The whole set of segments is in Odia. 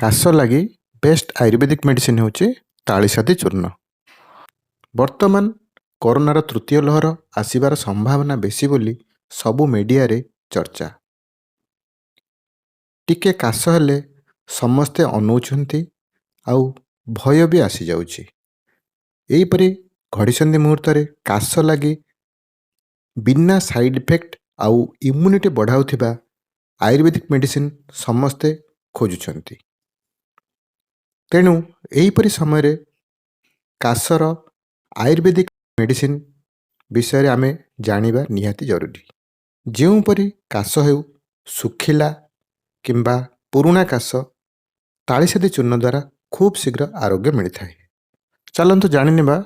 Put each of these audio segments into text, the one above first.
କାଶ ଲାଗି ବେଷ୍ଟ ଆୟୁର୍ବେଦିକ ମେଡ଼ିସିନ୍ ହେଉଛି ତାଳିସାଦି ଚୂର୍ଣ୍ଣ। ବର୍ତ୍ତମାନ କରୋନାର ତୃତୀୟ ଲହର ଆସିବାର ସମ୍ଭାବନା ବେଶୀ ବୋଲି ସବୁ ମିଡ଼ିଆରେ ଚର୍ଚ୍ଚା। ଟିକେ କାଶ ହେଲେ ସମସ୍ତେ ଅନଉଛନ୍ତି ଆଉ ଭୟ ବି ଆସିଯାଉଛି। ଏହିପରି ଘଡ଼ିସନ୍ଧି ମୁହୂର୍ତ୍ତରେ କାଶ ଲାଗି ବିନା ସାଇଡ଼୍ ଇଫେକ୍ଟ ଆଉ ଇମ୍ୟୁନିଟି ବଢ଼ାଉଥିବା ଆୟୁର୍ବେଦିକ ମେଡ଼ିସିନ୍ ସମସ୍ତେ ଖୋଜୁଛନ୍ତି। ତେଣୁ ଏହିପରି ସମୟରେ କାଶର ଆୟୁର୍ବେଦିକ ମେଡ଼ିସିନ୍ ବିଷୟରେ ଆମେ ଜାଣିବା ନିହାତି ଜରୁରୀ। ଯେଉଁପରି କାଶ ହେଉ, ଶୁଖିଲା କିମ୍ବା ପୁରୁଣା କାଶ, ତାଳିସାଦି ଚୂର୍ଣ୍ଣ ଦ୍ୱାରା ଖୁବ୍ ଶୀଘ୍ର ଆରୋଗ୍ୟ ମିଳିଥାଏ। ଚାଲନ୍ତୁ ଜାଣିନେବା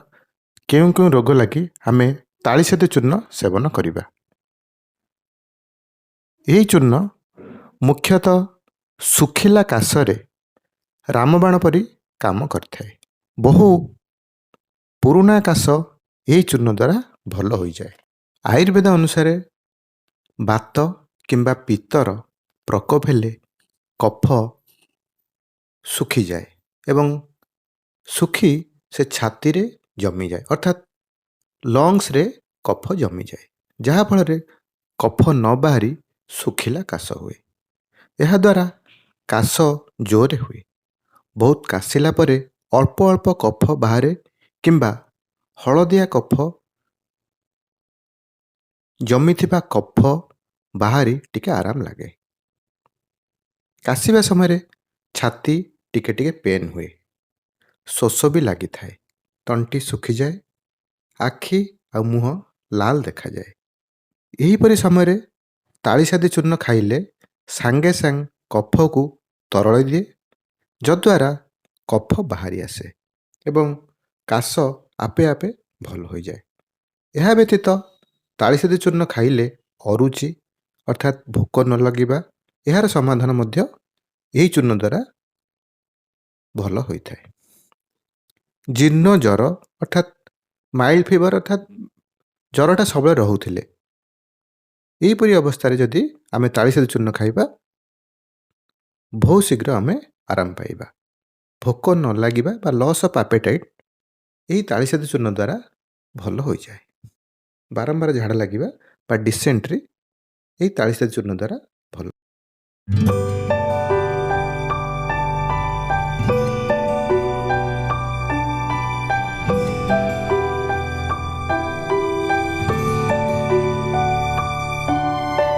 କେଉଁ କେଉଁ ରୋଗ ଲାଗି ଆମେ ତାଳିସାଦି ଚୂର୍ଣ୍ଣ ସେବନ କରିବା। ଏହି ଚୂର୍ଣ୍ଣ ମୁଖ୍ୟତଃ ଶୁଖିଲା କାଶରେ ରାମବାଣ ପରି କାମ କରିଥାଏ। ବହୁ ପୁରୁଣା କାଶ ଏହି ଚୂର୍ଣ୍ଣ ଦ୍ୱାରା ଭଲ ହୋଇଯାଏ। ଆୟୁର୍ବେଦ ଅନୁସାରେ ବାତ କିମ୍ବା ପିତ୍ତର ପ୍ରକୋପ ହେଲେ କଫ ଶୁଖିଯାଏ ଏବଂ ଶୁଖି ସେ ଛାତିରେ ଜମିଯାଏ, ଅର୍ଥାତ୍ ଲଙ୍ଗସରେ କଫ ଜମିଯାଏ, ଯାହାଫଳରେ କଫ ନ ବାହାରି ଶୁଖିଲା କାଶ ହୁଏ। ଏହାଦ୍ୱାରା କାଶ ଜୋରରେ ହୁଏ। ବହୁତ କାଶିଲା ପରେ ଅଳ୍ପ ଅଳ୍ପ କଫ ବାହାରେ କିମ୍ବା ହଳଦିଆ କଫ, ଜମିଥିବା କଫ ବାହାରି ଟିକେ ଆରାମ ଲାଗେ। କାଶିବା ସମୟରେ ଛାତି ଟିକେ ଟିକେ ପେନ୍ ହୁଏ, ଶୋଷ ବି ଲାଗିଥାଏ, ତଣ୍ଟି ଶୁଖିଯାଏ, ଆଖି ଆଉ ମୁହଁ ଲାଲ ଦେଖାଯାଏ। ଏହିପରି ସମୟରେ ତାଳିସାଦି ଚୂର୍ଣ୍ଣ ଖାଇଲେ ସାଙ୍ଗେ ସାଙ୍ଗେ କଫକୁ ତରଳେଇ ଦିଏ, ଯଦ୍ୱାରା କଫ ବାହାରି ଆସେ ଏବଂ କାଶ ଆପେ ଆପେ ଭଲ ହୋଇଯାଏ। ଏହା ବ୍ୟତୀତ ତାଳିସାଦି ଚୂର୍ଣ୍ଣ ଖାଇଲେ ଅରୁଚି, ଅର୍ଥାତ୍ ଭୋକ ନ ଲାଗିବା, ଏହାର ସମାଧାନ ମଧ୍ୟ ଏହି ଚୂର୍ଣ୍ଣ ଦ୍ୱାରା ଭଲ ହୋଇଥାଏ। ଜୀର୍ଣ୍ଣ ଜ୍ୱର, ଅର୍ଥାତ୍ ମାଇଲ୍ଡ ଫିଭର, ଅର୍ଥାତ୍ ଜ୍ୱରଟା ସବୁବେଳେ ରହୁଥିଲେ, ଏହିପରି ଅବସ୍ଥାରେ ଯଦି ଆମେ ତାଳିସାଦି ଚୂର୍ଣ୍ଣ ଖାଇବା, ବହୁତ ଶୀଘ୍ର ଆମେ ଆରାମ ପାଇବା। ଭୋକ ନ ଲାଗିବା ବା ଲସ୍ ଅଫ୍ ଆପେଟାଇଟ୍ ଏହି ତାଳିସାଦି ଚୂର୍ଣ୍ଣ ଦ୍ୱାରା ଭଲ ହୋଇଯାଏ। ବାରମ୍ବାର ଝାଡ଼ା ଲାଗିବା ବା ଡିସେଣ୍ଟ୍ରି ଏହି ତାଳିସାଦି ଚୂର୍ଣ୍ଣ ଦ୍ୱାରା ଭଲ।